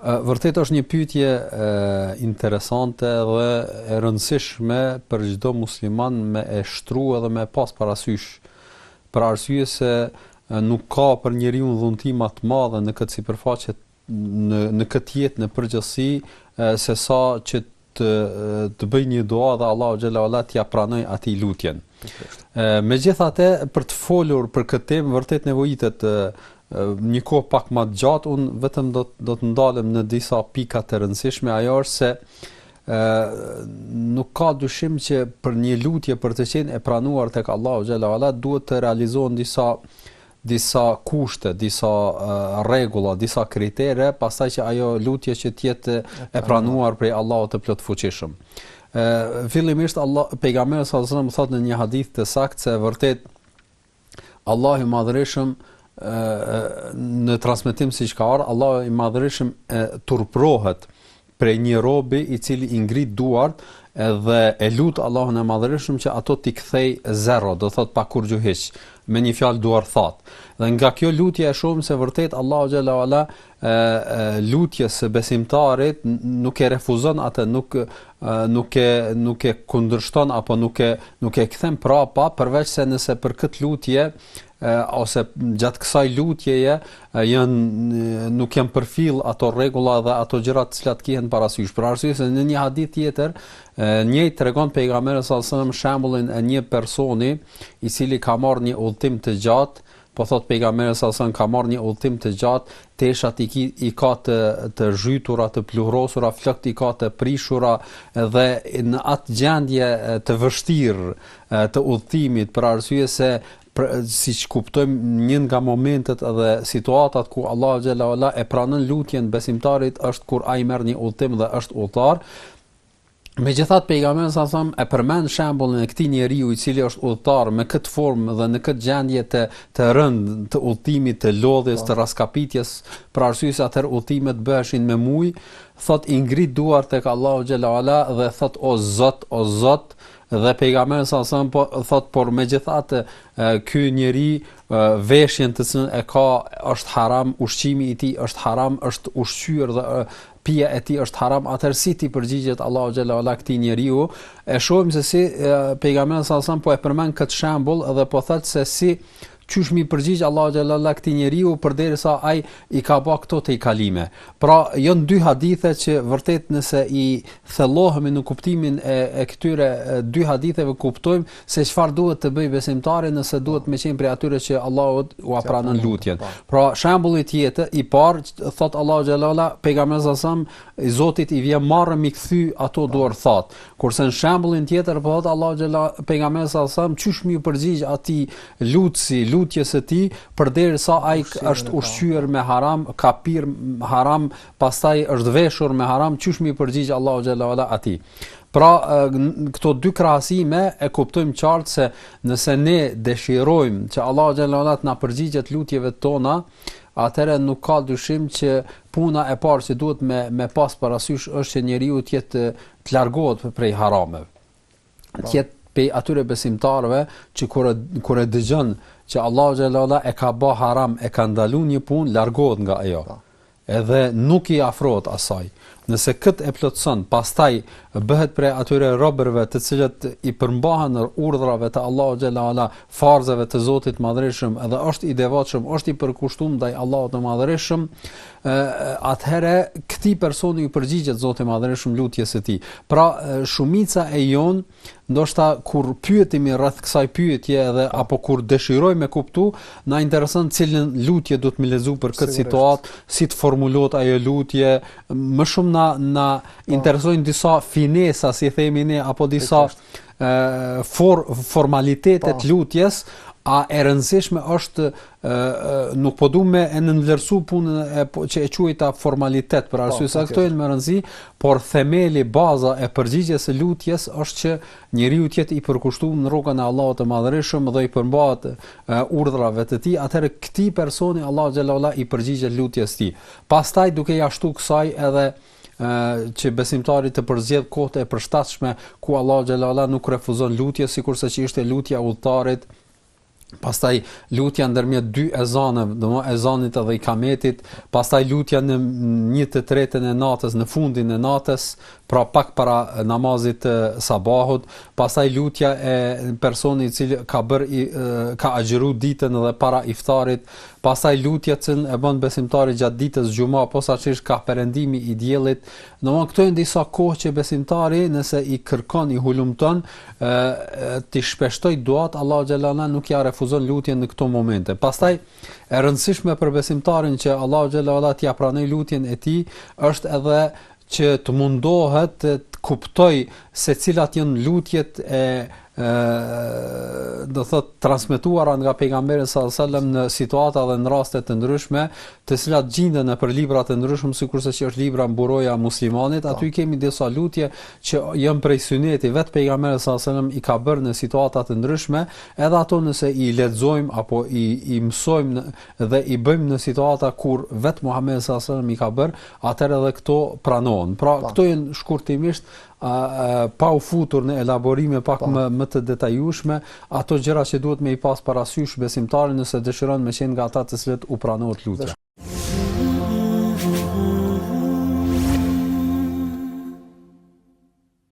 Vërtet është një pyetje interesante dhe e rëndësishme për çdo musliman me e shtru edhe me pas parasysh. Për arsye se nuk ka për njeriun dhunti ma të madhe në këtë sipërfaqe në në këtë jetë në përgjithësi se sa që të të bëjë një dua dhe Allahu xhel-le ue ala t'ia pranojë atij lutjen. Megjithatë, për të folur për këtë temë vërtet nevojitet një kohë pak më të gjatë, unë vetëm do do të ndalem në disa pika të rëndësishme, ajo është se ë nuk ka dyshim që për një lutje për të qenë e pranuar tek Allahu xhel-le ue ala duhet të realizohen disa disa kushte, disa rregulla, disa kritere, pastaj që ajo lutje që të jetë e pranuar prej Allahut të plotfuqishëm. Ë fillimisht Allah pejgamberi sallallahu alajhi wasallam thotë në një hadith të saktë se vërtet Allahu i madhërishëm në transmetim siç ka ardhur, Allahu i madhërishëm turprohet prej një robi i cili i ngrit duart edhe e lut Allahun e Madhërishëm që ato t'i kthej zero, do thot pa kurrgjë hiç, me një fjalë duar thatë. Dhe nga kjo lutje e shohim se vërtet Allahu xhel-le ue ala e, e lutjes së besimtarit nuk e refuzon atë, nuk nuk e nuk e kundërshton apo nuk e nuk e kthen prapa, përveç se nëse për këtë lutje ose gjatë kësaj lutjeje janë nuk janë përfill ato rregulla dhe ato gjëra të cilat kihen parasysh. Për arsye se në një hadith tjetër, njëjtë tregon pejgamberi sallallahu alajhi wasallam shembullin e një personi i cili ka marrë një udhëtim të gjatë, po thot pejgamberi sallallahu alajhi wasallam ka marrë një udhëtim të gjatë, teshat i, ki, i ka të të zhytura, të pluhrosura, flokët i ka të prishura dhe në atë gjendje të vështirë të udhëtimit për arsye se për, siç kuptojmë një nga momentet dhe situatat ku Allahu xhel-le ue ala e pranon lutjen besimtarit është kur ai merr një udhëtim dhe është udhëtar. Megjithatë pejgamberi sallallahu alajhi wasallam e përmend shembullin e këtij njeriu i cili është udhëtar me këtë formë dhe në këtë gjendje të të rëndë të udhëtimit, të lodhjes, të rraskapitjes, për arsye se atëherë udhëtimet bëheshin me muj, thot i ngrit duart tek Allahu xhel-le ue ala dhe thot o Zot, o Zot, Dhe pejgamberi sallallahu alajhi wasallam po thot por megjithatë ky njeri veshjen të cilën e ka është haram, ushqimi i tij është haram, është ushqyer dhe pija e tij është haram, atëherë si t'i përgjigjet Allahu xhel-le ue ala këtij njeriu? E shohim se si pejgamberi sallallahu alajhi wasallam po e përmend këtë shembull dhe po thotë se si Qysh m'i përgjigj Allahu xhel-le ue ala këtij njeriu përderisa ai i ka ba këto tejkalime. Pra, janë dy hadithe që vërtet nëse i thellohemi në kuptimin e e këtyre dy haditheve kuptojmë se çfarë duhet të bëjë besimtari nëse duhet me qenë prej atyre që Allahu ua pranon lutjen. Po. Pra, shembulli tjetër i parë thot Allahu xhel-le ue ala pejgamberi sallallahu alajhi wasallam i Zotit i vjen marre m'i kthy ato duar thatë. Kurse në shembullin tjetër po thot Allahu xhel-le pejgamberi sallallahu alajhi wasallam qysh m'iu përgjigj atij lutësi lutjes së tij përderisa ai është ushqyer me haram, ka pirë haram, pastaj është veshur me haram, qysh m'iu përgjigj Allahu xhel-le ue ala atij. Pra këto dy krahasime e kuptojmë qartë se nëse ne dëshirojmë që Allahu xhel-le ue ala të na përgjigjet lutjeve tona, atëherë nuk ka dyshim që puna e parë që duhet me me pas parasysh është që njeriu të jetë të largohet prej harameve. Të po. jetë prej atyre besimtarëve që kur kur e dëgjon që Allahu xhel-le ue ala e ka bë haram, e ka ndalu një punë, largohet nga ajo. Po. Edhe nuk i afrohet asaj. Nëse këtë e plotëson, pastaj bëhet prej atyre robërve të cilët i përmbahen urdhrave të Allahut xhel-le ue ala, farzeve të Zotit të Madhërishëm, edhe është i devotshëm, është i përkushtuar ndaj Allahut të Madhërishëm, atëherë këtij personi i përgjigjet Zoti i Madhërishëm lutjes së tij. Pra shumica e jonë ndoshta kur pyetemi rreth kësaj pyetje edhe apo kur dëshirojmë me kuptu, na intereson cilën lutje duhet me lexu për këtë situatë, si të formulohet ajo lutje, më shumë na na po. interesojnë disa finesa, si themi ne, apo disa ë for, formalitete po. të lutjes, a e rëndësishme është ë nuk po du me e nënvlerësu punën e po, që e quajta formalitet për arsye po, se këto janë me rëndësi, por themeli baza e përgjigjes së lutjes është që njeriu të jetë i përkushtuar në rrugën e Allahut të Madhërishëm dhe i përmbahet urdhrave të tij, atëherë këtij personi Allahu xhel-le ue ala i përgjigjet lutjes së tij. Pastaj duke ia shtu kësaj edhe që besimtari të përzgjedh kohët e përshtatshme ku Allahu xhel-le ue ala nuk refuzon lutje, sikurse që ishte lutja e udhëtarit. Pastaj lutja ndërmjet dy ezaneve, domethënë ezanit edhe ikametit, pastaj lutja në një të tretën e natës, në fundin e natës, pra pak para namazit të sabahut, pastaj lutja e personit i cili ka bër i, ka agjëru ditën dhe para iftarit, pastaj lutja që e bën besimtari gjatë ditës xhuma, posaçërisht kah perëndimi i diellit. Domethënë këto janë disa kohë që besimtari nëse i kërkon, i hulumton, ë t'i shpeshtoj duat Allahu xhelle ue ala nuk ia refuzon lutjen në këto momente. Pastaj e rëndësishme për besimtarin që Allahu xhelle ue ala t'ia pranojë lutjen e tij është edhe që të mundohet të kuptoj se cilat janë lutjet e ë do thot transmetuara nga pejgamberi sallallahu alajhi wasallam në situata dhe në raste të ndryshme, të cilat gjinden nëpër libra të ndryshëm, sikurse që është libra Mburoja e Muslimanit, po. aty kemi disa lutje që janë prej syneti vet pejgamberi sallallahu alajhi wasallam i ka bërë në situata të ndryshme, edhe ato nëse i lexojmë apo i i mësojmë dhe i bëjmë në situata kur vet Muhamedi sallallahu alajhi wasallam i ka bërë, atëherë edhe këto pranohen. Pra, po. këto janë shkurtimisht a, a, pa u futur në elaborime pak po. më më të detajueshme, ato gjëra që duhet me i pas parasysh besimtari nëse dëshiron me qenë nga ata të cilët u pranohet lutja.